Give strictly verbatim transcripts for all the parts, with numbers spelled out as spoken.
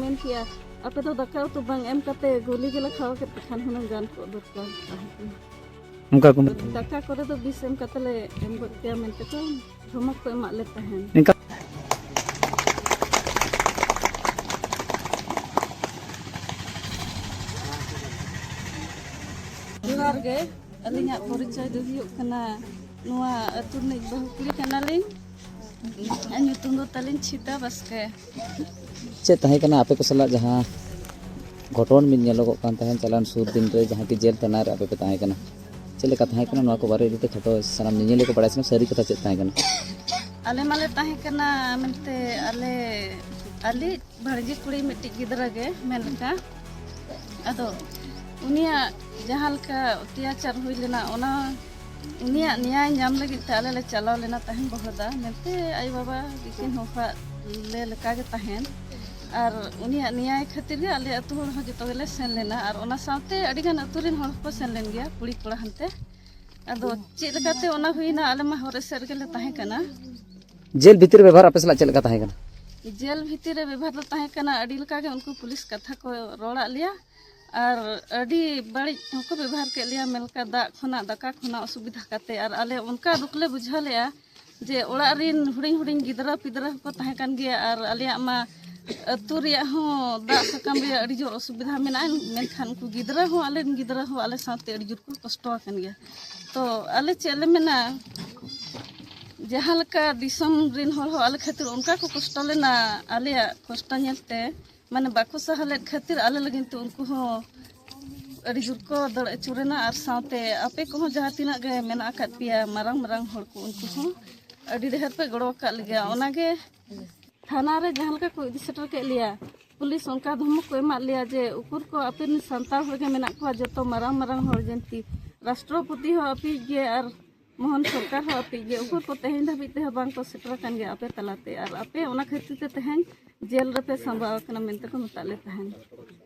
ᱢᱮᱱ ᱠᱮᱭᱟ, ᱟᱯᱮ ᱫᱚ ᱫᱟᱠᱟ ᱩᱛᱩ ᱵᱟᱝ ᱮᱢ ᱠᱟᱛᱮ ᱜᱩᱞᱤ ᱜᱮᱞᱮ ᱠᱷᱟᱣᱟ ᱠᱮᱫ ᱯᱮ ᱠᱷᱟᱱ ᱦᱩᱱᱟᱹᱝ ᱜᱟᱱ ᱠᱚᱜ ᱫᱚᱨᱠᱟᱨ ᱛᱟᱦᱮᱸ ᱠᱟᱱᱟ᱾ ᱚᱱᱠᱟ ᱠᱚ ᱢᱮᱛᱟ᱾ ᱫᱟᱠᱟ ᱠᱚᱨᱮ ᱫᱚ ᱵᱤᱥ ᱮᱢ ᱠᱟᱛᱮ ᱞᱮ ᱮᱢ ᱜᱚᱫ ᱯᱮᱭᱟ ᱢᱮᱱᱛᱮ ᱠᱚ ᱫᱷᱚᱢᱚᱠ ᱠᱚ ᱮᱢᱟᱜ ᱞᱮ ᱛᱟᱦᱮᱸᱱ᱾ ᱱᱤᱝᱠᱟ᱾ ᱡᱚᱦᱟᱨ ᱜᱮ, ᱟᱹᱞᱤᱧᱟᱜ ᱯᱚᱨᱤᱪᱚᱭ ᱫᱚ ᱦᱩᱭᱩᱜ ᱠᱟᱱᱟ, ᱱᱚᱣᱟ ᱟᱹᱛᱩ ᱨᱤᱱᱤᱡ ᱵᱟᱹᱦᱩ ᱠᱩᱲᱤ ᱠᱟᱱᱟᱞᱤᱧ᱾ ᱟᱨ ᱧᱩᱛᱩᱢ ᱫᱚ ᱛᱟᱹᱞᱤᱧ ᱪᱷᱤᱛᱟ ᱵᱟᱥᱠᱮ᱾ ᱪᱮᱫ ᱛᱟᱦᱮᱸ ᱠᱟᱱᱟ ᱟᱯᱮ ᱠᱚ ᱥᱟᱞᱟᱜ ᱡᱟᱦᱟᱸ ᱜᱷᱚᱴᱚᱱ ᱢᱤᱫ ᱧᱮᱞᱚᱜᱚᱜ ᱠᱟᱱ ᱛᱟᱦᱮᱸᱫ ᱪᱟᱞᱟᱣᱮᱱ ᱥᱩᱨ ᱫᱤᱱ ᱨᱮ, ᱡᱟᱦᱟᱸ ᱠᱤ ᱡᱮᱞ ᱛᱟᱱᱟ ᱨᱮ ᱟᱯᱮ ᱯᱮ ᱛᱟᱦᱮᱸ ᱠᱟᱱᱟ? ᱪᱮᱫ ᱞᱮᱠᱟ ᱛᱟᱦᱮᱸ ᱠᱟᱱᱟ, ᱱᱚᱣᱟ ᱠᱚ ᱵᱟᱨᱮ ᱤᱫᱤ ᱛᱮ ᱠᱷᱟᱴᱚ ᱥᱟᱱᱟᱢ ᱧᱮᱧᱮᱞᱤᱭᱟᱹ ᱠᱚ ᱵᱟᱲᱟᱭ ᱥᱟᱱᱟ, ᱥᱟᱹᱨᱤ ᱠᱟᱛᱷᱟ ᱪᱮᱫ ᱛᱟᱦᱮᱸ ᱠᱟᱱᱟ? ᱟᱞᱮ ᱢᱟᱞᱮ ᱛᱟᱦᱮᱸ ᱠᱟᱱᱟ ᱢᱮᱱᱛᱮ, ᱟᱞᱮ, ᱟᱞᱮ ᱵᱷᱟᱹᱲᱡᱤ ᱠᱩᱲᱤ ᱢᱤᱫᱴᱤᱡ ᱜᱤᱫᱽᱨᱟᱹ ᱜᱮ ᱢᱮᱱ ᱞᱮᱠᱟ᱾ ᱟᱫᱚ ᱩᱱᱤᱭᱟᱜ ᱡᱟᱦᱟᱸ ᱞᱮᱠᱟ ᱚᱛᱛᱟᱪᱟᱨ ᱦᱩᱭ ᱞᱮᱱᱟ, ᱚᱱᱟ ᱩᱱᱤᱭᱟᱜ ᱱᱮᱭᱟᱭ ᱧᱟᱢ ᱞᱟᱹᱜᱤᱫ ᱛᱮ ᱟᱞᱮ ᱞᱮ ᱪᱟᱞᱟᱣ ᱞᱮᱱᱟ ᱛᱟᱦᱮᱱ ᱵᱚᱦᱚᱫᱟ ᱢᱮᱱᱛᱮ, ᱟᱭᱳ ᱵᱟᱵᱟ ᱛᱤᱠᱤᱱ ᱦᱚᱦᱚᱣᱟᱜ ᱞᱮ ᱞᱮᱠᱟ ᱜᱮ ᱛᱟᱦᱮᱱ᱾ ᱟᱨ ᱩᱱᱤᱭᱟᱜ ᱱᱮᱭᱟᱭ ᱠᱷᱟᱹᱛᱤᱨ ᱜᱮ ᱟᱞᱮ ᱟᱹᱛᱩ ᱦᱚᱲ ᱦᱚᱸ ᱡᱚᱛᱚ ᱜᱮᱞᱮ ᱥᱮᱱ ᱞᱮᱱᱟ, ᱟᱨ ᱚᱱᱟ ᱥᱟᱶᱛᱮ ᱟᱹᱰᱤ ᱜᱟᱱ ᱟᱹᱛᱩ ᱨᱮᱱ ᱦᱚᱲ ᱦᱚᱸᱠᱚ ᱥᱮᱱ ᱞᱮᱱ ᱜᱮᱭᱟ, ᱠᱩᱲᱤ ᱠᱚᱲᱟ ᱦᱟᱱᱛᱮ᱾ ᱟᱫᱚ ᱪᱮᱫ ᱞᱮᱠᱟᱛᱮ ᱚᱱᱟ ᱦᱩᱭᱱᱟ, ᱟᱞᱮ ᱢᱟ ᱦᱚᱨ ᱮᱥᱮᱫ ᱨᱮᱜᱮ ᱞᱮ ᱛᱟᱦᱮᱸ ᱠᱟᱱᱟ᱾ ᱡᱮᱞ ᱵᱷᱤᱛᱤᱨ ᱨᱮ ᱵᱮᱵᱚᱦᱟᱨ ᱟᱯᱮ ᱥᱟᱞᱟᱜ ᱪᱮᱫ ᱞᱮᱠᱟ ᱛᱟᱦᱮᱸ ᱠᱟᱱᱟ? ᱡᱮᱞ ᱵᱷᱤᱛᱤᱨ ᱨᱮ ᱵᱮᱵᱚᱦᱟᱨ ᱫᱚ ᱛᱟᱦᱮᱸ ᱠᱟᱱᱟ, ᱟᱹᱰᱤ ᱞᱮᱠᱟ ᱜᱮ ᱩᱱᱠᱩ ᱯᱩᱞᱤᱥ ᱠᱟᱛᱷᱟ ᱠᱚ ᱨᱚᱲᱟᱫ ᱞᱮᱭᱟ, ᱟᱨ ᱟᱹᱰᱤ ᱵᱟᱹᱲᱤᱡ ᱦᱚᱸᱠᱚ ᱵᱮᱵᱚᱦᱟᱨ ᱠᱮᱫ ᱞᱮᱭᱟ, ᱢᱮᱱ ᱞᱮᱠᱟ ᱫᱟᱜ ᱠᱷᱚᱱᱟᱜ, ᱫᱟᱠᱟ ᱠᱷᱚᱱᱟᱜ ᱚᱥᱩᱵᱤᱫᱷᱟ ᱠᱟᱛᱮ᱾ ᱟᱨ ᱟᱞᱮ ᱚᱱᱠᱟ ᱫᱩᱠ ᱞᱮ ᱵᱩᱡᱷᱟᱹᱣ ᱞᱮᱜᱼᱟ ᱡᱮ ᱚᱲᱟᱜ ᱨᱮᱱ ᱦᱩᱰᱤᱧ ᱦᱩᱰᱤᱧ ᱜᱤᱫᱽᱨᱟᱹ ᱯᱤᱫᱽᱨᱟᱹ ᱦᱚᱸᱠᱚ ᱛᱟᱦᱮᱸ ᱠᱟᱱ ᱜᱮᱭᱟ, ᱟᱨ ᱟᱞᱮᱭᱟᱜ ᱢᱟ ᱟᱹᱛᱩ ᱨᱮᱭᱟᱜ ᱦᱚᱸ ᱫᱟᱜ ᱥᱟᱠᱟᱢ ᱨᱮᱭᱟᱜ ᱟᱹᱰᱤ ᱡᱳᱨ ᱚᱥᱩᱵᱤᱫᱷᱟ ᱢᱮᱱᱟᱜᱼᱟ, ᱢᱮᱱᱠᱷᱟᱱ ᱩᱱᱠᱩ ᱜᱤᱫᱽᱨᱟᱹ ᱦᱚᱸ, ᱟᱞᱮ ᱨᱮᱱ ᱜᱤᱫᱽᱨᱟᱹ ᱦᱚᱸ ᱟᱞᱮ ᱥᱟᱶᱛᱮ ᱟᱹᱰᱤ ᱡᱳᱨ ᱠᱚ ᱠᱚᱥᱴᱚ ᱟᱠᱟᱱ ᱜᱮᱭᱟ᱾ ᱛᱚ ᱟᱞᱮ ᱪᱮᱫ ᱞᱮ ᱢᱮᱱᱟ, ᱡᱟᱦᱟᱸ ᱞᱮᱠᱟ ᱫᱤᱥᱚᱢ ᱨᱮᱱ ᱦᱚᱲ ᱦᱚᱸ ᱟᱞᱮ ᱠᱷᱟᱹᱛᱤᱨ ᱚᱱᱠᱟ ᱠᱚ ᱠᱚᱥᱴᱚ ᱞᱮᱱᱟ, ᱟᱞᱮᱭᱟᱜ ᱠᱚᱥᱴᱚ ᱧᱮᱞᱛᱮ, ᱢᱟᱱᱮ, ᱵᱟᱠᱚ ᱥᱟᱦᱟ ᱞᱮᱫ ᱠᱷᱟᱹᱛᱤᱨ ᱟᱞᱮ ᱞᱟᱹᱜᱤᱫ ᱛᱮ ᱩᱱᱠᱩ ᱦᱚᱸ ᱟᱹᱰᱤ ᱡᱳᱨ ᱠᱚ ᱫᱟᱹᱲ ᱟᱹᱪᱩᱨᱮᱱᱟ᱾ ᱟᱨ ᱥᱟᱶᱛᱮ ᱟᱯᱮ ᱠᱚᱦᱚᱸ ᱡᱟᱦᱟᱸ ᱛᱤᱱᱟᱹᱜ ᱜᱮ ᱢᱮᱱᱟᱜ ᱟᱠᱟᱫ ᱯᱮᱭᱟ ᱢᱟᱨᱟᱝ ᱢᱟᱨᱟᱝ ᱦᱚᱲ ᱠᱚ, ᱩᱱᱠᱩ ᱦᱚᱸ ᱟᱹᱰᱤ ᱰᱷᱮᱨ ᱯᱮ ᱜᱚᱲᱚ ᱟᱠᱟᱫ ᱞᱮᱜᱮᱭᱟ᱾ ᱚᱱᱟᱜᱮ ᱛᱷᱟᱱᱟ ᱨᱮ ᱡᱟᱦᱟᱸ ᱞᱮᱠᱟ ᱠᱚ ᱤᱫᱤ ᱥᱮᱴᱮᱨ ᱠᱮᱫ ᱞᱮᱭᱟ, ᱯᱩᱞᱤᱥ ᱚᱱᱠᱟ ᱫᱷᱚᱢᱚᱠ ᱠᱚ ᱮᱢᱟᱫ ᱞᱮᱭᱟ ᱡᱮ ᱩᱠᱩᱨ ᱠᱚ ᱟᱯᱮ ᱨᱮᱱ ᱥᱟᱱᱛᱟᱲ ᱦᱚᱲ ᱜᱮ ᱢᱮᱱᱟᱜ ᱠᱚᱣᱟ, ᱡᱚᱛᱚ ᱢᱟᱨᱟᱝ ᱢᱟᱨᱟᱝ ᱦᱚᱲ ᱡᱮᱱᱛᱤ ᱨᱟᱥᱴᱨᱚᱯᱚᱛᱤ ᱦᱚᱸ ᱟᱯᱮᱭᱤᱡ ᱜᱮ ᱟᱨ ᱢᱚᱦᱚᱱ ᱥᱚᱨᱠᱟᱨ ᱦᱚᱸ ᱟᱯᱮᱭᱤᱡ ᱜᱮ, ᱩᱠᱩᱨ ᱠᱚ ᱛᱮᱦᱮᱧ ᱫᱷᱟᱹᱵᱤᱡ ᱛᱮᱦᱚᱸ ᱵᱟᱝ ᱠᱚ ᱥᱮᱴᱮᱨ ᱟᱠᱟᱱ ᱜᱮᱭᱟ ᱟᱯᱮ ᱛᱟᱞᱟᱛᱮ, ᱟᱨ ᱟᱯᱮ ᱚᱱᱟ ᱠᱷᱟᱹᱛᱤᱨ ᱛᱮ ᱛᱮᱦᱮᱧ ᱡᱮᱞ ᱨᱮᱯᱮ ᱥᱟᱸᱵᱟᱣ ᱟᱠᱟᱱᱟ ᱢᱮᱱᱛᱮ ᱠᱚ ᱢᱮᱛᱟᱫ ᱞᱮ ᱛᱟᱦᱮᱸᱱ᱾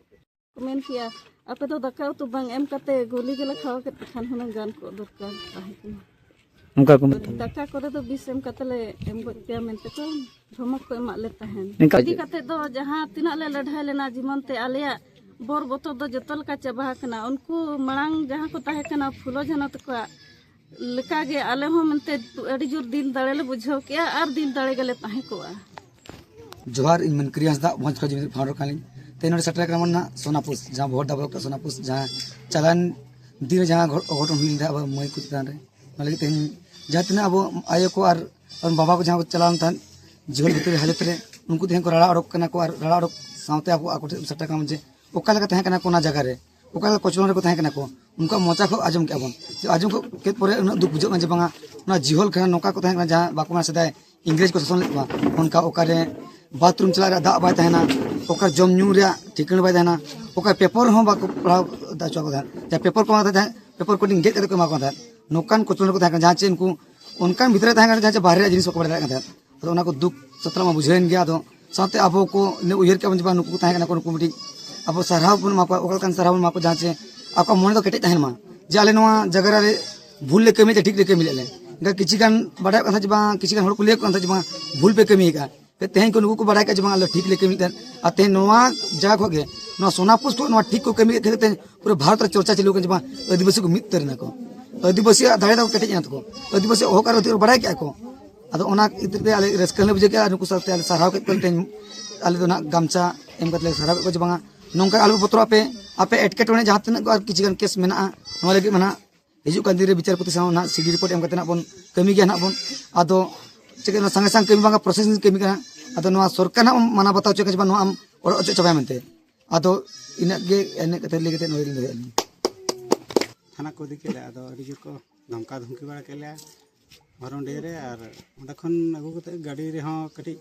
ᱠᱚ ᱢᱮᱱ ᱠᱮᱭᱟ, ᱟᱯᱮ ᱫᱚ ᱫᱟᱠᱟ ᱩᱛᱩ ᱵᱟᱝ ᱮᱢ ᱠᱟᱛᱮ ᱜᱩᱞᱤ ᱜᱮᱞᱮ ᱠᱷᱟᱣᱟ ᱠᱮᱫ ᱯᱮ ᱠᱷᱟᱱ ᱦᱩᱱᱟᱹᱝ ᱜᱟᱱ ᱠᱚᱜ ᱫᱚᱨᱠᱟᱨ ᱛᱟᱦᱮᱸ ᱠᱟᱱᱟ᱾ ᱚᱱᱠᱟ ᱠᱚ ᱢᱮᱛᱟ᱾ ᱫᱟᱠᱟ ᱠᱚᱨᱮ ᱫᱚ ᱵᱤᱥ ᱮᱢ ᱠᱟᱛᱮ ᱞᱮ ᱮᱢ ᱜᱚᱡ ᱯᱮᱭᱟ ᱢᱮᱱᱛᱮ ᱠᱚ ᱫᱷᱚᱢᱚᱠ ᱠᱚ ᱮᱢᱟᱜ ᱞᱮ ᱛᱟᱦᱮᱸᱱ᱾ ᱱᱤᱝᱠᱟ ᱤᱫᱤ ᱠᱟᱛᱮ ᱫᱚ ᱡᱟᱦᱟᱸ ᱛᱤᱱᱟᱹᱜ ᱞᱮ ᱞᱟᱹᱲᱦᱟᱹᱭ ᱞᱮᱱᱟ ᱡᱤᱵᱚᱱ ᱛᱮ, ᱟᱞᱮᱭᱟᱜ ᱵᱚᱨ ᱵᱚᱛᱚᱨ ᱫᱚ ᱡᱚᱛᱚ ᱞᱮᱠᱟ ᱪᱟᱵᱟ ᱟᱠᱟᱱᱟ᱾ ᱩᱱᱠᱩ ᱢᱟᱲᱟᱝ ᱡᱟᱦᱟᱸ ᱠᱚ ᱛᱟᱦᱮᱸ ᱠᱟᱱᱟ ᱯᱷᱩᱞᱳ ᱡᱷᱟᱱᱚ ᱛᱟᱠᱚᱣᱟᱜ ᱞᱮᱠᱟᱜᱮ ᱟᱞᱮ ᱦᱚᱸ ᱢᱮᱱᱛᱮ ᱟᱹᱰᱤ ᱡᱳᱨ ᱫᱤᱞ ᱫᱟᱲᱮ ᱞᱮ ᱵᱩᱡᱷᱟᱹᱣ ᱠᱮᱜᱼᱟ ᱟᱨ ᱫᱤᱞ ᱫᱟᱲᱮ ᱜᱮᱞᱮ ᱛᱟᱦᱮᱸ ᱠᱚᱜᱼᱟ᱾ ᱡᱚᱦᱟᱨ, ᱤᱧ ᱢᱚᱱᱠᱨᱤ ᱦᱟᱸᱥᱫᱟ, ᱵᱷᱚᱸᱡᱽ ᱠᱷᱚᱱ ᱡᱤᱢᱤᱫ founder ᱠᱟᱱᱟᱞᱤᱧ᱾ ᱛᱮᱦᱮᱧ ᱱᱚᱰᱮ ᱥᱮᱴᱮᱨ ᱟᱠᱟᱱᱟ ᱵᱚᱱ ᱱᱟᱜ ᱥᱳᱱᱟᱯᱩᱥ, ᱡᱟᱦᱟᱸ ᱵᱚᱦᱚᱲ ᱰᱟᱵᱞᱚᱠ ᱥᱳᱱᱟᱯᱩᱥ, ᱡᱟᱦᱟᱸ ᱪᱟᱞᱟᱣᱮᱱ ᱫᱤᱱ ᱨᱮ ᱡᱟᱦᱟᱸ ᱜᱷᱚ-, ᱚᱜᱷᱚᱴᱚᱱ ᱦᱩᱭ ᱞᱮᱱ ᱛᱟᱦᱮᱸᱫ ᱟᱵᱚ ᱢᱟᱹᱭ ᱠᱚ ᱪᱮᱛᱟᱱ ᱨᱮ, ᱚᱱᱟ ᱞᱟᱹᱜᱤᱫ ᱛᱮᱦᱮᱧ ᱡᱟᱦᱟᱸ ᱛᱤᱱᱟᱹᱜ ᱟᱵᱚ ᱟᱭᱳ ᱠᱚ ᱟᱨ, ᱟᱨ ᱵᱟᱵᱟ ᱠᱚ ᱡᱟᱦᱟᱸ ᱠᱚ ᱪᱟᱞᱟᱣ ᱞᱮᱱ ᱛᱟᱦᱮᱸᱫ ᱡᱤᱦᱳᱞ ᱵᱷᱤᱛᱨᱤ ᱦᱟᱡᱚᱛ ᱨᱮ, ᱩᱱᱠᱩ ᱛᱮᱦᱮᱧ ᱠᱚ ᱨᱟᱲᱟ ᱚᱰᱚᱠ ᱠᱟᱱᱟ ᱠᱚ ᱟᱨ ᱨᱟᱲᱟ ᱚᱰᱚᱠ ᱥᱟᱶᱛᱮ ᱟᱵᱚ ᱟᱠᱚ ᱴᱷᱮᱱ ᱥᱮᱴᱮᱨ ᱠᱟᱱᱟ ᱡᱮ ᱚᱠᱟ ᱞᱮᱠᱟ ᱛᱟᱦᱮᱸ ᱠᱟᱱᱟ ᱠᱚ ᱚᱱᱟ ᱡᱟᱭᱜᱟ ᱨᱮ, ᱚᱠᱟ ᱞᱮᱠᱟ ᱠᱚᱪᱞᱚᱱ ᱨᱮᱠᱚ ᱛᱟᱦᱮᱸ ᱠᱟᱱᱟ ᱠᱚ, ᱩᱱᱠᱩᱣᱟᱜ ᱢᱚᱪᱟ ᱠᱷᱚᱱ ᱟᱸᱡᱚᱢ ᱠᱮᱫᱼᱟ ᱵᱚᱱ᱾ ᱡᱮ ᱟᱸᱡᱚᱢ ᱠᱮᱫ ᱯᱚᱨᱮ ᱩᱱᱟᱹᱜ ᱫᱩᱠ ᱵᱩᱡᱷᱟᱹᱜ ᱠᱟᱱᱟ ᱡᱮ ᱵᱟᱝᱟ, ᱚᱱᱟ ᱡᱤᱦᱳᱞ ᱠᱟᱱᱟ, ᱱᱚᱝᱠᱟ ᱠᱚ ᱛᱟᱦᱮᱸ ᱠᱟᱱᱟ, ᱡᱟᱦᱟᱸ ᱵᱟᱠᱚ ᱢᱮᱱᱟ ᱥᱮᱫᱟᱭ ᱤᱝᱨᱮᱡᱽ ᱠᱚ ᱥᱟᱥᱚᱱ ᱞᱮᱫ ᱠᱚᱣᱟ, ᱚᱱᱠᱟ ᱚᱠᱟᱨᱮ ᱵᱟᱛᱷᱨᱩᱢ ᱪᱟᱞᱟᱜ ᱨᱮᱭᱟᱜ ᱫᱟᱜ ᱵᱟᱭ ᱛᱟᱦᱮᱱᱟ, ᱚᱠᱟ ᱡᱚᱢ ᱧᱩ ᱨᱮᱭᱟᱜ ᱴᱷᱤᱠᱟᱹᱱᱟ ᱵᱟᱭ ᱛᱟᱦᱮᱱᱟ, ᱚᱠᱟ ᱯᱮᱯᱟᱨ ᱦᱚᱸ ᱵᱟᱠᱚ ᱯᱟᱲᱦᱟᱣ ᱦᱚᱪᱚ ᱠᱚ ᱛᱟᱦᱮᱸᱫ, ᱡᱟᱦᱟᱸ ᱯᱮᱯᱟᱨ ᱠᱚ ᱮᱢᱟ ᱠᱚ ᱛᱟᱦᱮᱸᱫ, ᱯᱮᱯᱟᱨ ᱠᱚ ᱜᱮᱫ ᱠᱟᱛᱮ ᱠᱚ ᱮᱢᱟ ᱠᱚ ᱛᱟᱦᱮᱸᱫ᱾ ᱱᱚᱝᱠᱟᱱ ᱠᱚᱪᱞᱚᱱ ᱨᱮᱠᱚ ᱛᱟᱦᱮᱸ ᱠᱟᱱᱟ, ᱡᱟᱦᱟᱸ ᱪᱮ ᱩᱱᱠᱩ ᱚᱱᱠᱟᱱ ᱵᱷᱤᱛᱨᱤ ᱨᱮ ᱛᱟᱦᱮᱸ ᱠᱟᱱᱟ, ᱡᱟᱦᱟᱸ ᱪᱮ ᱵᱟᱦᱨᱮ ᱨᱮᱭᱟᱜ ᱡᱤᱱᱤᱥ ᱵᱟᱠᱚ ᱵᱟᱲᱟᱭ ᱫᱟᱲᱮᱭᱟᱜ ᱠᱟᱱ ᱛᱟᱦᱮᱸᱫ᱾ ᱟᱫᱚ ᱚᱱᱟ ᱠᱚ ᱫᱩᱠ ᱥᱟᱛᱞᱟ ᱢᱟ ᱵᱩᱡᱷᱟᱹᱣᱮᱱ ᱜᱮᱭᱟ᱾ ᱟᱫᱚ ᱥᱟᱶᱛᱮ ᱟᱵᱚ ᱠᱚ ᱩᱭᱦᱟᱹᱨ ᱠᱮᱫᱼᱟ ᱵᱚᱱ ᱡᱮ ᱵᱟᱝ, ᱱᱩᱠᱩ ᱠᱚ ᱛᱟᱦᱮᱸ ᱠᱟᱱᱟ ᱠᱚ, ᱱᱩᱠᱩ ᱢᱤᱫᱴᱤᱡ ᱟᱵᱚ ᱥᱟᱨᱦᱟᱣ ᱵᱚᱱ ᱮᱢᱟ ᱠᱚᱣᱟ, ᱚᱠᱟ ᱞᱮᱠᱟᱱ ᱥᱟᱨᱦᱟᱣ ᱵᱚᱱ ᱮᱢᱟ ᱠᱚᱣᱟ, ᱡᱟᱦᱟᱸ ᱪᱮ ᱟᱠᱚᱣᱟᱜ ᱢᱚᱱᱮ ᱫᱚ ᱠᱮᱴᱮᱡ ᱛᱟᱦᱮᱱ ᱢᱟ ᱡᱮ ᱟᱞᱮ ᱱᱚᱣᱟ ᱡᱟᱭᱜᱟ ᱨᱮ ᱵᱷᱩᱞ ᱞᱮ ᱠᱟᱹᱢᱤᱭᱮᱫᱼᱟ, ᱴᱷᱤᱠ ᱞᱮ ᱠᱟᱹᱢᱤ ᱞᱮᱫ ᱞᱮ᱾ ᱮᱱᱠᱷᱟᱱ ᱠᱤᱪᱷᱤ ᱜᱟᱱ ᱵᱟᱰᱟᱭᱚᱜ ᱠᱟᱱ ᱛᱟᱦᱮᱸᱫ ᱡᱮ ᱵᱟᱝ, ᱠᱤᱪᱷᱤ ᱜᱟᱱ ᱦᱚᱲ ᱠᱚ ᱞᱟᱹᱭ ᱠᱟᱱ ᱛᱟᱦᱮᱸᱫ ᱡᱮ ᱵᱟᱝ, ᱵᱷᱩᱞ ᱯᱮ ᱠᱟᱹᱢᱤ ᱟᱠᱟᱫᱼᱟ᱾ ᱛᱮᱦᱮᱧ ᱠᱚ ᱱᱩᱠᱩ ᱠᱚ ᱵᱟᱲᱟᱭ ᱠᱟᱜᱼᱟ ᱡᱮ ᱵᱟᱝ, ᱟᱞᱮ ᱴᱷᱤᱠ ᱞᱮ ᱠᱟᱹᱢᱤᱭᱮᱫ ᱛᱟᱦᱮᱸᱫ᱾ ᱟᱨ ᱛᱮᱦᱮᱧ ᱱᱚᱣᱟ ᱡᱟᱭᱜᱟ ᱠᱷᱚᱱ ᱜᱮ, ᱱᱚᱣᱟ ᱥᱳᱱᱟᱯᱩᱥ ᱠᱷᱚᱱ ᱱᱚᱣᱟ ᱴᱷᱤᱠ ᱠᱚ ᱠᱟᱹᱢᱤᱭᱮᱫ ᱠᱷᱟᱹᱛᱤᱨ ᱛᱮ ᱯᱩᱨᱟᱹ ᱵᱷᱟᱨᱚᱛ ᱨᱮ ᱪᱚᱨᱪᱟ ᱪᱟᱹᱞᱩ ᱠᱟᱱᱟ ᱡᱮ ᱵᱟᱝ, ᱟᱹᱫᱤᱵᱟᱹᱥᱤ ᱠᱚ ᱢᱤᱫ ᱩᱛᱟᱹᱨ ᱮᱱᱟ ᱠᱚ, ᱟᱹᱫᱤᱵᱟᱹᱥᱤᱭᱟᱜ ᱫᱟᱲᱮ ᱫᱚ ᱠᱮᱴᱮᱡ ᱮᱱᱟ ᱛᱟᱠᱚ, ᱟᱹᱫᱤᱵᱟᱹᱥᱤᱭᱟᱜ ᱦᱚᱠ ᱟᱨ ᱚᱫᱷᱤᱠᱟᱨ ᱵᱟᱲᱟᱭ ᱠᱮᱜᱼᱟ ᱠᱚ᱾ ᱟᱫᱚ ᱚᱱᱟ ᱠᱷᱟᱹᱛᱤᱨ ᱛᱮ ᱟᱞᱮ ᱨᱟᱹᱥᱠᱟᱹ ᱦᱚᱸᱞᱮ ᱵᱩᱡᱷᱟᱹᱣ ᱠᱮᱜᱼᱟ ᱟᱨ ᱱᱩᱠᱩ ᱥᱟᱶᱛᱮ ᱟᱞᱮ ᱥᱟᱨᱦᱟᱣ ᱠᱮᱫ ᱠᱚᱣᱟ᱾ ᱛᱮᱦᱮᱧ ᱟᱞᱮ ᱫᱚ ᱱᱟᱜ ᱜᱟᱢᱪᱷᱟ ᱮᱢ ᱠᱟᱛᱮ ᱞᱮ ᱥᱟᱨᱦᱟᱣ ᱠᱮᱫ ᱠᱚᱣᱟ ᱡᱮ ᱵᱟᱝᱟ, ᱱᱚᱝᱠᱟ ᱟᱞᱚᱯᱮ ᱵᱚᱛᱚᱨᱚᱜ, ᱟᱯᱮ, ᱟᱯᱮ ᱮᱴᱠᱮᱴᱚᱬᱮ ᱡᱟᱦᱟᱸ ᱛᱤᱱᱟᱹᱜ ᱜᱮ ᱟᱨ ᱠᱤᱪᱷᱩ ᱜᱟᱱ ᱠᱮᱥ ᱢᱮᱱᱟᱜᱼᱟ, ᱱᱚᱣᱟ ᱞᱟᱹᱜᱤᱫ ᱢᱟ ᱱᱟᱜ ᱦᱤᱡᱩᱜ ᱠᱟᱱ ᱫᱤᱱ ᱨᱮ ᱵᱤᱪᱟᱨᱯᱚᱛᱤ ᱥᱟᱶ ᱱᱟᱜ ᱥᱤᱰᱤ ᱨᱤᱯᱳᱨᱴ ᱮᱢ ᱠᱟᱛᱮ ᱱᱟᱜ ᱵᱚᱱ ᱠᱟᱹᱢᱤ ᱜᱮᱭᱟ ᱱᱟᱜ ᱵᱚᱱ᱾ ᱟᱫᱚ ᱪᱮᱫ ᱥᱟᱸᱜᱮ ᱥᱟᱝ ᱠᱟᱹᱢᱤ ᱵᱟᱝᱟ, ᱯᱨᱚᱥᱮᱥᱤᱝ ᱠᱟᱹᱢᱤ ᱠᱟᱱᱟ᱾ ᱟᱫᱚ ᱱᱚᱣᱟ ᱥᱚᱨᱠᱟᱨ ᱱᱟᱜ ᱢᱟᱱᱟᱣ ᱵᱟᱛᱟᱣ ᱦᱚᱪᱚ ᱠᱟᱱᱟ ᱡᱮ ᱵᱟᱝ, ᱱᱚᱣᱟ ᱟᱢ ᱚᱰᱚᱠ ᱦᱚᱪᱚ ᱪᱟᱵᱟᱭ ᱢᱮᱱᱛᱮ᱾ ᱟᱫᱚ ᱤᱱᱟᱹᱜ ᱜᱮ, ᱤᱱᱟᱹᱜ ᱠᱟᱛᱷᱟ ᱞᱟᱹᱭ ᱠᱟᱛᱮ ᱱᱚᱰᱮ ᱞᱤᱧ ᱫᱚᱦᱚᱭᱮᱫ ᱞᱤᱧ᱾ ᱛᱷᱟᱱᱟ ᱠᱚ ᱤᱫᱤ ᱠᱮᱫ ᱞᱮᱭᱟ, ᱟᱫᱚ ᱟᱹᱰᱤ ᱡᱳᱨ ᱠᱚ ᱫᱷᱚᱢᱠᱟ ᱫᱷᱩᱢᱠᱤ ᱵᱟᱲᱟ ᱠᱮᱫ ᱞᱮᱭᱟ ᱵᱷᱚᱨᱚᱱᱰᱤ ᱨᱮ, ᱟᱨ ᱚᱸᱰᱮ ᱠᱷᱚᱱ ᱟᱹᱜᱩ ᱠᱟᱛᱮ ᱜᱟᱹᱰᱤ ᱨᱮᱦᱚᱸ ᱠᱟᱹᱴᱤᱡ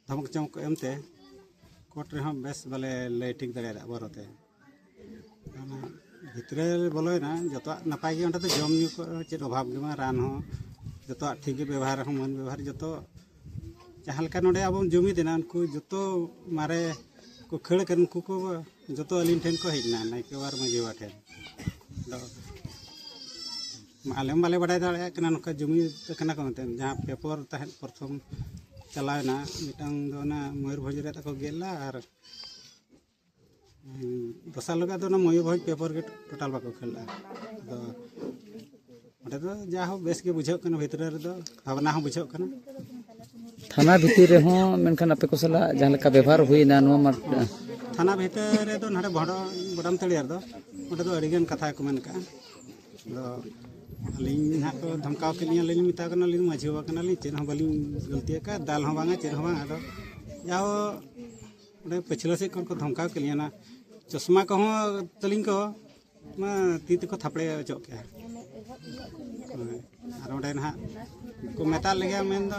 ᱫᱷᱚᱢᱚᱠ ᱪᱚᱢᱚᱠ ᱠᱚ ᱮᱢᱛᱮ ᱠᱳᱨᱴ ᱨᱮᱦᱚᱸ ᱵᱮᱥ ᱵᱟᱞᱮ ᱞᱟᱹᱭ ᱴᱷᱤᱠ ᱫᱟᱲᱮᱭᱟᱫᱟ ᱵᱟᱨᱚ ᱛᱮ᱾ ᱚᱱᱟ ᱵᱷᱤᱛᱨᱤ ᱨᱮ ᱵᱚᱞᱚᱭᱮᱱᱟ, ᱡᱚᱛᱚᱣᱟᱜ ᱱᱟᱯᱟᱭ ᱜᱮ, ᱚᱸᱰᱮ ᱫᱚ ᱡᱚᱢ ᱧᱩ ᱠᱚ ᱪᱮᱫ ᱚᱵᱷᱟᱵᱽ ᱜᱮ ᱵᱟᱝ, ᱨᱟᱱ ᱦᱚᱸ ᱡᱚᱛᱚᱣᱟᱜ ᱴᱷᱤᱠ ᱜᱮ, ᱵᱮᱵᱚᱦᱟᱨ ᱦᱚᱸ ᱢᱟᱹᱱ ᱵᱮᱵᱚᱦᱟᱨ ᱡᱚᱛᱚ ᱡᱟᱦᱟᱸ ᱞᱮᱠᱟ ᱱᱚᱰᱮ ᱟᱵᱚ ᱡᱩᱢᱤᱫ ᱮᱱᱟ, ᱩᱱᱠᱩ ᱡᱚᱛᱚ ᱢᱟᱨᱮ ᱠᱚ ᱠᱷᱟᱹᱲ ᱟᱠᱟᱱ, ᱩᱱᱠᱩ ᱠᱚ ᱡᱚᱛᱚ ᱟᱹᱞᱤᱧ ᱴᱷᱮᱱ ᱠᱚ ᱦᱮᱡ ᱮᱱᱟ, ᱱᱟᱭᱠᱮ ᱵᱟᱵᱟ ᱟᱨ ᱢᱟᱹᱡᱷᱤ ᱵᱟᱵᱟ ᱴᱷᱮᱱ᱾ ᱟᱫᱚ ᱟᱞᱮ ᱦᱚᱸ ᱵᱟᱞᱮ ᱵᱟᱰᱟᱭ ᱫᱟᱲᱮᱭᱟᱜ ᱠᱟᱱᱟ ᱱᱚᱝᱠᱟ ᱡᱩᱢᱤ ᱠᱟᱱᱟ ᱠᱚ ᱢᱮᱱᱛᱮ᱾ ᱡᱟᱦᱟᱸ ᱯᱮᱯᱚᱨ ᱛᱟᱦᱮᱸᱫ ᱯᱨᱚᱛᱷᱚᱢ ᱪᱟᱞᱟᱣ ᱮᱱᱟ, ᱢᱤᱫᱴᱟᱝ ᱫᱚ ᱚᱱᱟ ᱢᱚᱭᱩᱨᱵᱷᱚᱸᱡᱽ ᱨᱮ ᱛᱟᱠᱚ ᱜᱮᱫ ᱞᱮᱫᱼᱟ, ᱟᱨ ᱫᱚᱥᱟᱨ ᱦᱤᱞᱳᱜ ᱫᱚ ᱚᱱᱟ ᱢᱚᱭᱩᱨᱵᱷᱚᱸᱡᱽ ᱯᱮᱯᱚᱨ ᱜᱮ ᱴᱳᱴᱟᱞ ᱵᱟᱠᱚ ᱠᱷᱮᱞ ᱞᱮᱫᱼᱟ᱾ ᱟᱫᱚ ᱚᱸᱰᱮ ᱫᱚ ᱡᱟ ᱦᱳᱠ ᱵᱮᱥ ᱜᱮ ᱵᱩᱡᱷᱟᱹᱜ ᱠᱟᱱᱟ, ᱵᱷᱤᱛᱨᱤ ᱨᱮᱫᱚ ᱵᱷᱟᱵᱽᱱᱟ ᱦᱚᱸ ᱵᱩᱡᱷᱟᱹᱜ ᱠᱟᱱᱟ᱾ ᱛᱷᱟᱱᱟ ᱵᱷᱤᱛᱤᱨ ᱨᱮᱦᱚᱸ ᱢᱮᱱᱠᱷᱟᱱ ᱟᱯᱮ ᱠᱚ ᱥᱟᱞᱟᱜ ᱡᱟᱦᱟᱸ ᱞᱮᱠᱟ ᱵᱮᱵᱷᱟᱨ ᱦᱩᱭᱱᱟ ᱱᱚᱣᱟ ᱢᱟ᱾ ᱛᱷᱟᱱᱟ ᱵᱷᱤᱛᱤᱨ ᱨᱮᱫᱚ ᱱᱚᱰᱮ ᱵᱚᱰᱟᱢ ᱛᱟᱹᱲᱤᱭᱟ ᱨᱮᱫᱚ ᱚᱸᱰᱮ ᱫᱚ ᱟᱹᱰᱤᱜᱟᱱ ᱠᱟᱛᱷᱟ ᱜᱮᱠᱚ ᱢᱮᱱ ᱠᱟᱜᱼᱟ᱾ ᱟᱫᱚ ᱟᱹᱞᱤᱧ ᱱᱟᱦᱟᱜ ᱠᱚ ᱫᱷᱚᱢᱠᱟᱣ ᱠᱮᱫ ᱞᱤᱧᱟ, ᱟᱹᱞᱤᱧ ᱞᱤᱧ ᱢᱮᱛᱟ ᱠᱚ ᱠᱟᱱᱟ, ᱟᱹᱞᱤᱧ ᱢᱟᱹᱡᱷᱤ ᱵᱟᱵᱟ ᱠᱟᱱᱟᱞᱤᱧ, ᱪᱮᱫ ᱦᱚᱸ ᱵᱟᱹᱞᱤᱧ ᱜᱟᱹᱞᱛᱤ ᱟᱠᱟᱫ, ᱫᱟᱞ ᱦᱚᱸ ᱵᱟᱝᱟ, ᱪᱮᱫ ᱦᱚᱸ ᱵᱟᱝᱟ᱾ ᱟᱫᱚ ᱡᱟᱦᱳ ᱚᱸᱰᱮ ᱯᱟᱹᱪᱷᱞᱟᱹ ᱥᱮᱫ ᱠᱷᱚᱱ ᱠᱚ ᱫᱷᱚᱢᱠᱟᱣ ᱠᱮᱫ ᱞᱤᱧᱟ, ᱚᱱᱟ ᱪᱚᱥᱢᱟ ᱠᱚᱦᱚᱸ ᱛᱟᱹᱞᱤᱧ ᱠᱚ ᱢᱟ ᱛᱤ ᱛᱮᱠᱚ ᱛᱷᱟᱯᱲᱮ ᱚᱪᱚᱜ ᱠᱮᱜᱼᱟ᱾ ᱦᱳᱭ᱾ ᱟᱨ ᱚᱸᱰᱮ ᱱᱟᱦᱟᱜ ᱠᱚ ᱢᱮᱛᱟᱜ ᱞᱮᱜᱮᱭᱟ, ᱢᱮᱱᱫᱚ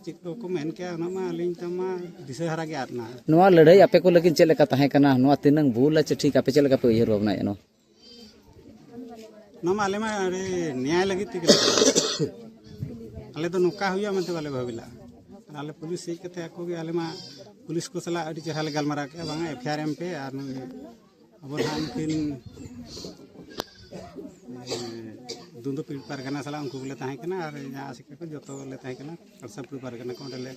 ᱪᱮᱫ ᱠᱚ ᱠᱚ ᱢᱮᱱ ᱠᱮᱜᱼᱟ, ᱚᱱᱟ ᱢᱟ ᱟᱹᱞᱤᱧ ᱛᱟᱢᱟ ᱫᱤᱥᱟᱹ ᱫᱷᱟᱨᱟ ᱜᱮ ᱟᱫ ᱮᱱᱟ᱾ ᱱᱚᱣᱟ ᱞᱟᱹᱲᱦᱟᱹᱭ ᱟᱯᱮ ᱠᱚ ᱞᱟᱹᱜᱤᱫ ᱪᱮᱫ ᱞᱮᱠᱟ ᱛᱟᱦᱮᱸ ᱠᱟᱱᱟ? ᱱᱚᱣᱟ ᱛᱤᱱᱟᱹᱝ ᱵᱷᱩᱞᱟ ᱪᱮ ᱴᱷᱤᱠ, ᱟᱯᱮ ᱪᱮᱫ ᱞᱮᱠᱟ ᱯᱮ ᱩᱭᱦᱟᱹᱨ ᱵᱷᱟᱵᱽᱱᱟᱭᱮᱫᱼᱟ ᱱᱚᱣᱟ? ᱱᱚᱣᱟ ᱢᱟ ᱟᱞᱮ ᱢᱟ ᱟᱹᱰᱤ ᱱᱮᱭᱟᱭ ᱞᱟᱹᱜᱤᱫ ᱛᱮᱜᱮ ᱞᱮ ᱟᱞᱮ ᱫᱚ ᱱᱚᱝᱠᱟ ᱦᱩᱭᱩᱜᱼᱟ ᱢᱮᱱᱛᱮ ᱵᱟᱞᱮ ᱵᱷᱟᱹᱵᱤ ᱞᱮᱫᱼᱟ᱾ ᱟᱨ ᱟᱞᱮ ᱯᱩᱞᱤᱥ ᱦᱮᱡ ᱠᱟᱛᱮ ᱟᱠᱚ ᱜᱮ, ᱟᱞᱮ ᱢᱟ ᱯᱩᱞᱤᱥ ᱠᱚ ᱥᱟᱞᱟᱜ ᱟᱹᱰᱤ ᱪᱮᱦᱨᱟ ᱞᱮ ᱜᱟᱞᱢᱟᱨᱟᱣ ᱠᱮᱜᱼᱟ, ᱵᱟᱝᱟ ᱮᱯᱷ ᱟᱭ ᱟᱨ ᱮᱢ ᱯᱮ, ᱟᱨ ᱱᱩᱭ ᱟᱵᱚ ᱱᱟᱦᱟᱜ ᱱᱩᱠᱤᱱ ᱫᱩᱱᱫᱩᱯᱤᱲ ᱯᱟᱨᱜᱟᱱᱟ ᱥᱟᱞᱟᱜ ᱩᱱᱠᱩ ᱜᱮᱞᱮ ᱛᱟᱦᱮᱸ ᱠᱟᱱᱟ, ᱟᱨ ᱡᱟᱦᱟᱸ ᱟᱥᱮᱠᱟ ᱠᱚ ᱡᱚᱛᱚ ᱞᱮ ᱛᱟᱦᱮᱸ ᱠᱟᱱᱟ, ᱠᱟᱲᱥᱟᱯᱩᱨ ᱯᱟᱨᱜᱟᱱᱟ ᱠᱚ ᱚᱸᱰᱮ ᱞᱮ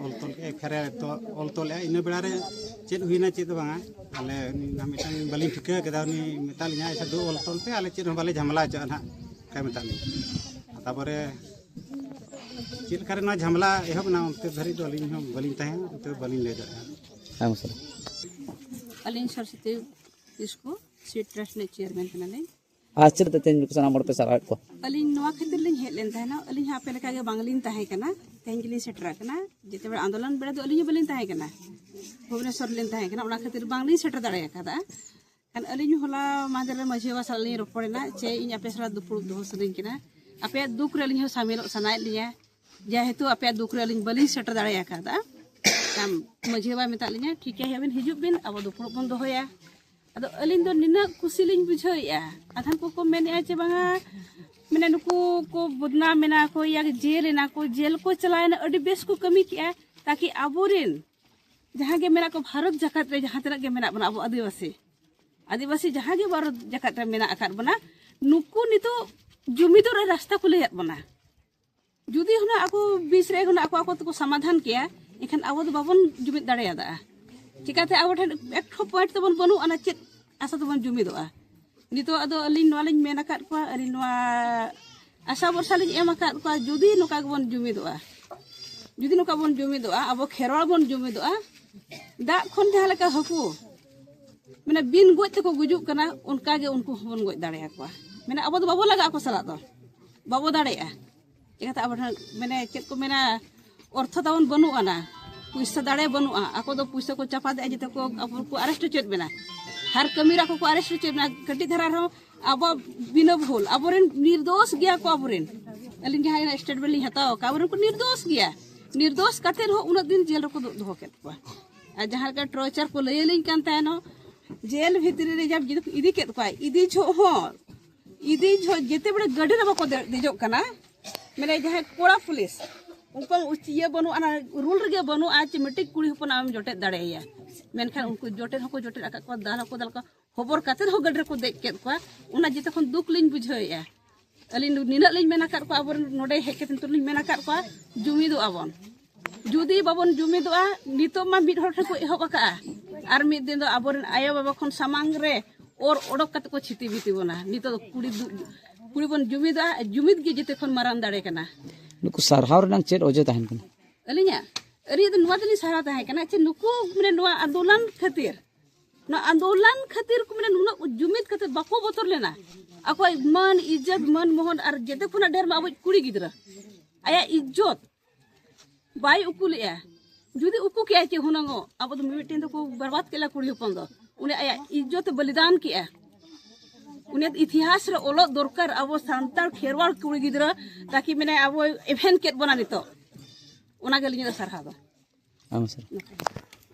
ᱚᱞ ᱛᱚᱞ ᱠᱮᱜᱼᱟ, ᱮᱯᱷ ᱟᱭ ᱟᱨ ᱛᱚ ᱚᱞ ᱛᱚᱞᱮᱜᱼᱟ᱾ ᱤᱱᱟᱹ ᱵᱮᱲᱟ ᱨᱮ ᱪᱮᱫ ᱦᱩᱭᱱᱟ ᱪᱮᱫ ᱫᱚ ᱵᱟᱝᱟ, ᱟᱞᱮ ᱩᱱᱤ ᱱᱟᱦᱟᱜ ᱢᱤᱫᱴᱟᱝ ᱵᱟᱹᱞᱤᱧ ᱴᱷᱤᱠᱟᱹ ᱠᱮᱫᱟ, ᱩᱱᱤ ᱢᱮᱛᱟᱜ ᱞᱤᱧᱟ, "ᱟᱪᱪᱷᱟ ᱫᱩ ᱚᱞ ᱛᱚᱞ ᱯᱮ, ᱟᱞᱮ ᱪᱮᱫ ᱦᱚᱸ ᱵᱟᱞᱮ ᱡᱷᱟᱢᱮᱞᱟ ᱦᱚᱪᱚᱜᱼᱟ ᱱᱟᱦᱟᱜ", ᱚᱱᱠᱟᱭ ᱢᱮᱛᱟᱜ ᱞᱤᱧᱟ᱾ ᱛᱟᱨᱯᱚᱨᱮ ᱪᱮᱫ ᱞᱮᱠᱟᱨᱮ ᱱᱚᱣᱟ ᱡᱷᱟᱢᱮᱞᱟ ᱮᱦᱚᱵ ᱮᱱᱟ, ᱚᱱᱛᱮ ᱫᱷᱟᱹᱨᱤᱡ ᱫᱚ ᱟᱹᱞᱤᱧ ᱦᱚᱸ ᱵᱟᱹᱞᱤᱧ ᱛᱟᱦᱮᱸ, ᱚᱱᱛᱮ ᱫᱚ ᱵᱟᱹᱞᱤᱧ ᱞᱟᱹᱭ ᱫᱟᱲᱮᱭᱟᱜᱼᱟ᱾ ᱦᱮᱸ ᱢᱟᱥᱮ᱾ ᱟᱹᱞᱤᱧ ᱥᱚᱨᱚᱥᱚᱛᱤ ᱠᱤᱥᱠᱩ, ᱥᱤᱰ ᱴᱨᱟᱥᱴ ᱨᱤᱱᱤᱡ ᱪᱮᱭᱟᱨᱢᱮᱱ ᱠᱟᱱᱟᱞᱤᱧ᱾ ᱟᱨ ᱪᱮᱫ ᱞᱮᱠᱟᱛᱮ ᱛᱮᱦᱮᱧ ᱥᱟᱱᱟᱢ ᱦᱚᱲ ᱯᱮ ᱥᱟᱨᱦᱟᱣᱮᱫ ᱠᱚᱣᱟ? ᱟᱹᱞᱤᱧ ᱱᱚᱣᱟ ᱠᱷᱟᱹᱛᱤᱨ ᱞᱤᱧ ᱦᱮᱡ ᱞᱮᱱ ᱛᱟᱦᱮᱱᱟ, ᱟᱹᱞᱤᱧ ᱦᱚᱸ ᱟᱯᱮ ᱞᱮᱠᱟᱜᱮ ᱵᱟᱝᱞᱤᱧ ᱛᱟᱦᱮᱸ ᱠᱟᱱᱟ, ᱛᱮᱦᱮᱧ ᱜᱮᱞᱤᱧ ᱥᱮᱴᱮᱨ ᱟᱠᱟᱱᱟ᱾ ᱡᱮᱛᱮ ᱵᱮᱲᱟ ᱟᱱᱫᱳᱞᱚᱱ ᱵᱮᱲᱟ ᱫᱚ ᱟᱹᱞᱤᱧ ᱦᱚᱸ ᱵᱟᱹᱞᱤᱧ ᱛᱟᱦᱮᱸ ᱠᱟᱱᱟ, ᱵᱷᱩᱵᱽᱱᱮᱥᱚᱨ ᱨᱮᱞᱤᱧ ᱛᱟᱦᱮᱸ ᱠᱟᱱᱟ, ᱚᱱᱟ ᱠᱷᱟᱹᱛᱤᱨ ᱵᱟᱝᱞᱤᱧ ᱥᱮᱴᱮᱨ ᱫᱟᱲᱮ ᱟᱠᱟᱫᱟ᱾ ᱠᱷᱟᱱ ᱟᱹᱞᱤᱧ ᱦᱚᱞᱟ ᱢᱟᱦᱫᱮᱨ ᱨᱮ ᱢᱟᱹᱡᱷᱤ ᱵᱟᱵᱟ ᱥᱟᱞᱟᱜ ᱞᱤᱧ ᱨᱚᱯᱚᱲᱮᱱᱟ ᱪᱮ ᱤᱧ ᱟᱯᱮ ᱥᱟᱞᱟᱜ ᱫᱩᱯᱲᱩᱵ ᱫᱚᱦᱚ ᱥᱟᱱᱟᱧ ᱠᱟᱱᱟ, ᱟᱯᱮᱭᱟᱜ ᱫᱩᱠ ᱨᱮ ᱟᱹᱞᱤᱧ ᱦᱚᱸ ᱥᱟᱢᱤᱞᱚᱜ ᱥᱟᱱᱟᱭᱮᱫ ᱞᱤᱧᱟ, ᱡᱮᱦᱮᱛᱩ ᱟᱯᱮᱭᱟᱜ ᱫᱩᱠ ᱨᱮ ᱟᱹᱞᱤᱧ ᱵᱟᱹᱞᱤᱧ ᱥᱮᱴᱮᱨ ᱫᱟᱲᱮ ᱟᱠᱟᱫᱟ᱾ ᱠᱷᱟᱱ ᱢᱟᱹᱡᱷᱤ ᱵᱟᱵᱟᱭ ᱢᱮᱛᱟᱫ ᱞᱤᱧᱟ, "ᱴᱷᱤᱠ ᱜᱮᱭᱟ, ᱦᱮᱡ ᱵᱤᱱ, ᱦᱤᱡᱩᱜ ᱵᱤᱱ, ᱟᱵᱚ ᱫᱩᱯᱲᱩᱵ ᱵᱚᱱ ᱫᱚᱦᱚᱭᱟ᱾" ᱟᱫᱚ ᱟᱹᱞᱤᱧ ᱫᱚ ᱱᱤᱱᱟᱹᱜ ᱠᱩᱥᱤ ᱞᱤᱧ ᱵᱩᱡᱷᱟᱹᱣᱮᱫᱼᱟ᱾ ᱟᱫᱷᱟᱱ ᱠᱚᱠᱚ ᱢᱮᱱᱮᱫᱼᱟ ᱪᱮ ᱵᱟᱝᱟ, ᱢᱟᱱᱮ ᱱᱩᱠᱩ ᱠᱚ ᱵᱚᱫᱱᱟᱢ ᱮᱱᱟ ᱠᱚ, ᱭᱟ ᱡᱮᱞ ᱮᱱᱟ ᱠᱚ, ᱡᱮᱞ ᱠᱚ ᱪᱟᱞᱟᱣᱮᱱᱟ, ᱟᱹᱰᱤ ᱵᱮᱥ ᱠᱚ ᱠᱟᱹᱢᱤ ᱠᱮᱜᱼᱟ, ᱛᱟᱠᱤ ᱟᱵᱚᱨᱮᱱ ᱡᱟᱦᱟᱸ ᱜᱮ ᱢᱮᱱᱟᱜ ᱠᱚ ᱵᱷᱟᱨᱚᱛ ᱡᱟᱠᱟᱛ ᱨᱮ ᱡᱟᱦᱟᱸ ᱛᱤᱱᱟᱹᱜ ᱜᱮ ᱢᱮᱱᱟᱜ ᱵᱚᱱᱟ ᱟᱵᱚ ᱟᱹᱫᱤᱵᱟᱹᱥᱤ, ᱟᱹᱫᱤᱵᱟᱹᱥᱤ ᱡᱟᱦᱟᱸ ᱜᱮ ᱵᱷᱟᱨᱚᱛ ᱡᱟᱠᱟᱛ ᱨᱮ ᱢᱮᱱᱟᱜ ᱟᱠᱟᱫ ᱵᱚᱱᱟ, ᱱᱩᱠᱩ ᱱᱤᱛᱚᱜ ᱡᱩᱢᱤᱫᱚᱜ ᱨᱮ ᱨᱟᱥᱛᱟ ᱠᱚ ᱞᱟᱹᱭᱟᱫ ᱵᱚᱱᱟ᱾ ᱡᱩᱫᱤ ᱦᱩᱱᱟᱹᱝ ᱟᱠᱚ ᱵᱤᱪ ᱨᱮ ᱦᱩᱱᱟᱹᱝ ᱟᱠᱚ ᱟᱠᱚ ᱛᱮᱠᱚ ᱥᱚᱢᱟᱫᱷᱟᱱ ᱠᱮᱭᱟ, ᱮᱱᱠᱷᱟᱱ ᱟᱵᱚ ᱫᱚ ᱵᱟᱵᱚᱱ ᱡᱩᱢᱤᱫ ᱫᱟᱲᱮᱭᱟᱫᱟ᱾ ᱪᱤᱠᱟᱹᱛᱮ ᱟᱵᱚ ᱴᱷᱮᱱ ᱮᱠᱴᱷᱚ ᱯᱚᱭᱮᱱᱴ ᱛᱟᱵᱚᱱ ᱵᱟᱹᱱᱩᱜ ᱟᱱᱟ, ᱪᱮᱫ ᱟᱥᱟ ᱛᱮᱵᱚᱱ ᱡᱩᱢᱤᱫᱚᱜᱼᱟ? ᱱᱤᱛᱚᱜ ᱟᱫᱚ ᱟᱹᱞᱤᱧ ᱱᱚᱣᱟ ᱞᱤᱧ ᱢᱮᱱ ᱟᱠᱟᱫ ᱠᱚᱣᱟ, ᱟᱹᱞᱤᱧ ᱱᱚᱣᱟ ᱟᱥᱟ ᱵᱷᱚᱨᱥᱟ ᱞᱤᱧ ᱮᱢ ᱟᱠᱟᱫ ᱠᱚᱣᱟ, ᱡᱩᱫᱤ ᱱᱚᱝᱠᱟ ᱜᱮᱵᱚᱱ ᱡᱩᱢᱤᱫᱚᱜᱼᱟ, ᱡᱩᱫᱤ ᱱᱚᱝᱠᱟ ᱵᱚᱱ ᱡᱩᱢᱤᱫᱚᱜᱼᱟ, ᱟᱵᱚ ᱠᱷᱮᱨᱣᱟᱲ ᱵᱚᱱ ᱡᱩᱢᱤᱫᱚᱜᱼᱟ, ᱫᱟᱜ ᱠᱷᱚᱱ ᱡᱟᱦᱟᱸ ᱞᱮᱠᱟ ᱦᱟᱹᱠᱩ ᱢᱟᱱᱮ ᱵᱤᱱ ᱜᱚᱡ ᱛᱮᱠᱚ ᱜᱩᱡᱩᱜ ᱠᱟᱱᱟ, ᱚᱱᱠᱟ ᱜᱮ ᱩᱱᱠᱩ ᱦᱚᱸᱵᱚᱱ ᱜᱚᱡ ᱫᱟᱲᱮᱭᱟᱠᱚᱣᱟ᱾ ᱢᱟᱱᱮ ᱟᱵᱚ ᱫᱚ ᱵᱟᱵᱚ ᱞᱟᱜᱟᱜ ᱟᱠᱚ ᱥᱟᱞᱟᱜ ᱫᱚ, ᱵᱟᱵᱚ ᱫᱟᱲᱮᱭᱟᱜᱼᱟ᱾ ᱪᱤᱠᱟᱹᱛᱮ ᱟᱵᱚ ᱴᱷᱮᱱ ᱢᱟᱱᱮ ᱪᱮᱫ ᱠᱚ ᱢᱮᱱᱟ, ᱚᱨᱛᱷᱚ ᱛᱟᱵᱚᱱ ᱵᱟᱹᱱᱩᱜ ᱟᱱᱟ, ᱯᱩᱭᱥᱟᱹ ᱫᱟᱲᱮ ᱵᱟᱹᱱᱩᱜᱼᱟ᱾ ᱟᱠᱚ ᱫᱚ ᱯᱩᱭᱥᱟᱹ ᱠᱚ ᱪᱟᱯᱟᱫᱮᱜᱼᱟ, ᱡᱮᱛᱮ ᱠᱚ ᱟᱵᱚ ᱠᱚ ᱟᱨᱮᱥᱴ ᱦᱚᱪᱚᱭᱮᱫ ᱵᱮᱱᱟ, ᱦᱟᱨ ᱠᱟᱹᱢᱤ ᱨᱮ ᱟᱠᱚ ᱠᱚ ᱟᱨᱮᱥᱴ ᱦᱚᱪᱚᱭᱮᱫ ᱵᱮᱱᱟ᱾ ᱠᱟᱹᱴᱤᱡ ᱫᱷᱟᱨᱟ ᱨᱮᱦᱚᱸ ᱟᱵᱚ ᱵᱤᱱᱟᱹ ᱵᱷᱩᱞ, ᱟᱵᱚᱨᱮᱱ ᱱᱤᱨᱫᱳᱥ ᱜᱮᱭᱟ ᱠᱚ, ᱟᱵᱚᱨᱮᱱ, ᱟᱹᱞᱤᱧ ᱡᱟᱦᱟᱸ ᱥᱴᱮᱴᱢᱮᱱᱴ ᱞᱤᱧ ᱦᱟᱛᱟᱣ ᱟᱠᱟᱫ, ᱟᱵᱚᱨᱮᱱ ᱠᱚ ᱱᱤᱨᱫᱳᱥ ᱜᱮᱭᱟ᱾ ᱱᱤᱨᱫᱳᱥ ᱠᱟᱛᱮ ᱨᱮᱦᱚᱸ ᱩᱱᱟᱹᱜ ᱫᱤᱱ ᱡᱮᱞ ᱨᱮᱠᱚ ᱫᱩ- ᱫᱚᱦᱚ ᱠᱮᱫ ᱠᱚᱣᱟ᱾ ᱟᱨ ᱡᱟᱦᱟᱸ ᱞᱮᱠᱟ ᱴᱚᱨᱪᱟᱨ ᱠᱚ ᱞᱟᱹᱭ ᱟᱹᱞᱤᱧ ᱠᱟᱱ ᱛᱟᱦᱮᱱᱚᱜ, ᱡᱮᱞ ᱵᱷᱤᱛᱨᱤ ᱨᱮ ᱡᱟᱵ ᱡᱩᱫᱤ ᱠᱚ ᱤᱫᱤ ᱠᱮᱫ ᱠᱚᱣᱟ, ᱤᱫᱤ ᱡᱚᱦᱚᱜ ᱦᱚᱸ, ᱤᱫᱤ ᱡᱚᱦᱚᱜ ᱡᱮᱛᱮ ᱵᱮᱲᱮ ᱜᱟᱹᱰᱤ ᱨᱮ ᱵᱟᱠᱚ ᱫᱮ- ᱫᱮᱡᱚᱜ ᱠᱟᱱᱟ, ᱢᱟᱱᱮ ᱡᱟᱦᱟᱸᱭ ᱠᱚᱲᱟ ᱯᱩᱞᱤᱥ, ᱩᱱᱠᱩᱣᱟᱜ ᱩᱪ- ᱤᱭᱟᱹ ᱵᱟᱹᱱᱩᱜ ᱟᱱᱟ, ᱨᱩᱞ ᱨᱮᱜᱮ ᱵᱟᱹᱱᱩᱜᱼᱟ ᱪᱮ ᱢᱤᱫᱴᱤᱡ ᱠᱩᱲᱤ ᱦᱚᱯᱚᱱᱟᱜ ᱮᱢ ᱡᱚᱴᱮᱫ ᱫᱟᱲᱮᱭᱟᱭᱟ᱾ ᱢᱮᱱᱠᱷᱟᱱ ᱩᱱᱠᱩ ᱡᱚᱴᱮᱫ ᱦᱚᱸᱠᱚ ᱡᱚᱴᱮᱫ ᱟᱠᱟᱫ ᱠᱚᱣᱟ, ᱫᱟᱞ ᱦᱚᱸᱠᱚ ᱫᱟᱞ ᱠᱚᱣᱟ, ᱦᱚᱵᱚᱨ ᱠᱟᱛᱮ ᱦᱚᱸ ᱜᱟᱹᱰᱤ ᱨᱮᱠᱚ ᱫᱮᱡ ᱠᱮᱫ ᱠᱚᱣᱟ᱾ ᱚᱱᱟ ᱡᱮᱛᱮ ᱠᱷᱚᱱ ᱫᱩᱠ ᱞᱤᱧ ᱵᱩᱡᱷᱟᱹᱣᱮᱫᱼᱟ᱾ ᱟᱹᱞᱤᱧ ᱱᱤᱱᱟᱹᱜ ᱞᱤᱧ ᱢᱮᱱ ᱟᱠᱟᱫ ᱠᱚᱣᱟ, ᱟᱵᱚᱨᱮᱱ ᱱᱚᱰᱮ ᱦᱮᱡ ᱠᱟᱛᱮ ᱱᱤᱛᱚᱜ ᱞᱤᱧ ᱢᱮᱱ ᱟᱠᱟᱫ ᱠᱚᱣᱟ, ᱡᱩᱢᱤᱫᱚᱜ ᱟᱵᱚᱱ᱾ ᱡᱩᱫᱤ ᱵᱟᱵᱚᱱ ᱡᱩᱢᱤᱫᱚᱜᱼᱟ, ᱱᱤᱛᱚᱜ ᱢᱟ ᱢᱤᱫ ᱦᱚᱲ ᱴᱷᱮᱱ ᱠᱚ ᱮᱦᱚᱵ ᱟᱠᱟᱫᱼᱟ, ᱟᱨ ᱢᱤᱫ ᱫᱤᱱ ᱫᱚ ᱟᱵᱚᱨᱮᱱ ᱟᱭᱳ ᱵᱟᱵᱟ ᱠᱷᱚᱱ ᱥᱟᱢᱟᱝ ᱨᱮ ᱚᱨ ᱚᱰᱚᱠ ᱠᱟᱛᱮ ᱠᱚ ᱪᱷᱤᱛᱤ ᱵᱤᱛᱤ ᱵᱚᱱᱟ᱾ ᱱᱤᱛᱚᱜ ᱫᱚ ᱠᱩᱲᱤ ᱫᱩ- ᱠᱩᱲᱤ ᱵᱚᱱ ᱡᱩᱢᱤᱫᱟ, ᱡᱩᱢᱤᱫ ᱜᱮ ᱡᱮᱛᱮ ᱠᱷᱚᱱ ᱢᱟᱨᱟᱝ ᱫᱟᱲᱮ ᱠᱟᱱᱟ᱾ ᱱᱩᱠᱩ ᱥᱟᱨᱦᱟᱣ ᱨᱮᱱᱟᱜ ᱪᱮᱫ ᱚᱡᱮ ᱛᱟᱦᱮᱱ ᱠᱟᱱᱟ? ᱟᱹᱞᱤᱧᱟᱜ ᱟᱹᱞᱤᱧᱟᱜ ᱫᱚ ᱱᱚᱣᱟ ᱫᱚᱞᱤᱧ ᱥᱟᱨᱦᱟᱣ ᱛᱟᱦᱮᱸ ᱠᱟᱱᱟ, ᱪᱮ ᱱᱩᱠᱩ ᱢᱟᱱᱮ ᱱᱚᱣᱟ ᱟᱱᱫᱳᱞᱚᱱ ᱠᱷᱟᱹᱛᱤᱨ, ᱱᱚᱣᱟ ᱟᱱᱫᱳᱞᱚᱱ ᱠᱷᱟᱹᱛᱤᱨ ᱠᱚ ᱢᱟᱱᱮ ᱱᱩᱱᱟᱹᱜ ᱡᱩᱢᱤᱫ ᱠᱟᱛᱮ ᱵᱟᱠᱚ ᱵᱚᱛᱚᱨ ᱞᱮᱱᱟ᱾ ᱟᱠᱚᱣᱟᱜ ᱢᱟᱹᱱ, ᱤᱡᱽᱡᱚᱛ, ᱢᱟᱹᱱ ᱢᱚᱦᱚᱱ, ᱟᱨ ᱡᱮᱛᱮ ᱠᱷᱚᱱᱟᱜ ᱰᱷᱮᱨ ᱢᱟ ᱟᱵᱚᱭᱤᱡ ᱠᱩᱲᱤ ᱜᱤᱫᱽᱨᱟᱹ, ᱟᱭᱟᱜ ᱤᱡᱽᱡᱚᱛ ᱵᱟᱭ ᱩᱠᱩ ᱞᱮᱜᱼᱟ᱾ ᱡᱩᱫᱤ ᱩᱠᱩ ᱠᱮᱜᱼᱟᱭ ᱪᱮ ᱦᱩᱱᱟᱹᱝᱚᱜ, ᱟᱵᱚ ᱫᱚ ᱢᱤᱢᱤᱫᱴᱮᱱ ᱫᱚᱠᱚ ᱵᱚᱨᱵᱟᱫ ᱠᱮᱫ ᱞᱮᱭᱟ ᱠᱩᱲᱤ ᱦᱚᱯᱚᱱ ᱫᱚ᱾ ᱩᱱᱤ ᱟᱭᱟᱜ ᱤᱡᱽᱡᱚᱛ ᱮ ᱵᱚᱞᱤᱫᱟᱱ ᱠᱮᱜᱼᱟ᱾ ᱩᱱᱤᱭᱟᱜ ᱤᱛᱤᱦᱟᱥ ᱨᱮ ᱚᱞᱚᱜ ᱫᱚᱨᱠᱟᱨ ᱟᱵᱚ ᱥᱟᱱᱛᱟᱲ ᱠᱷᱮᱨᱣᱟᱲ ᱠᱩᱲᱤ ᱜᱤᱫᱽᱨᱟᱹ, ᱛᱟᱠᱤ ᱢᱟᱱᱮ ᱟᱵᱚ ᱮᱵᱷᱮᱱ ᱠᱮᱫ ᱵᱚᱱᱟ ᱱᱤᱛᱚᱜ᱾ ᱚᱱᱟᱜᱮ ᱟᱹᱞᱤᱧᱟᱜ ᱫᱚ ᱥᱟᱨᱦᱟᱣ ᱫᱚ᱾ ᱟᱭᱢᱟ ᱥᱟᱨᱦᱟᱣ᱾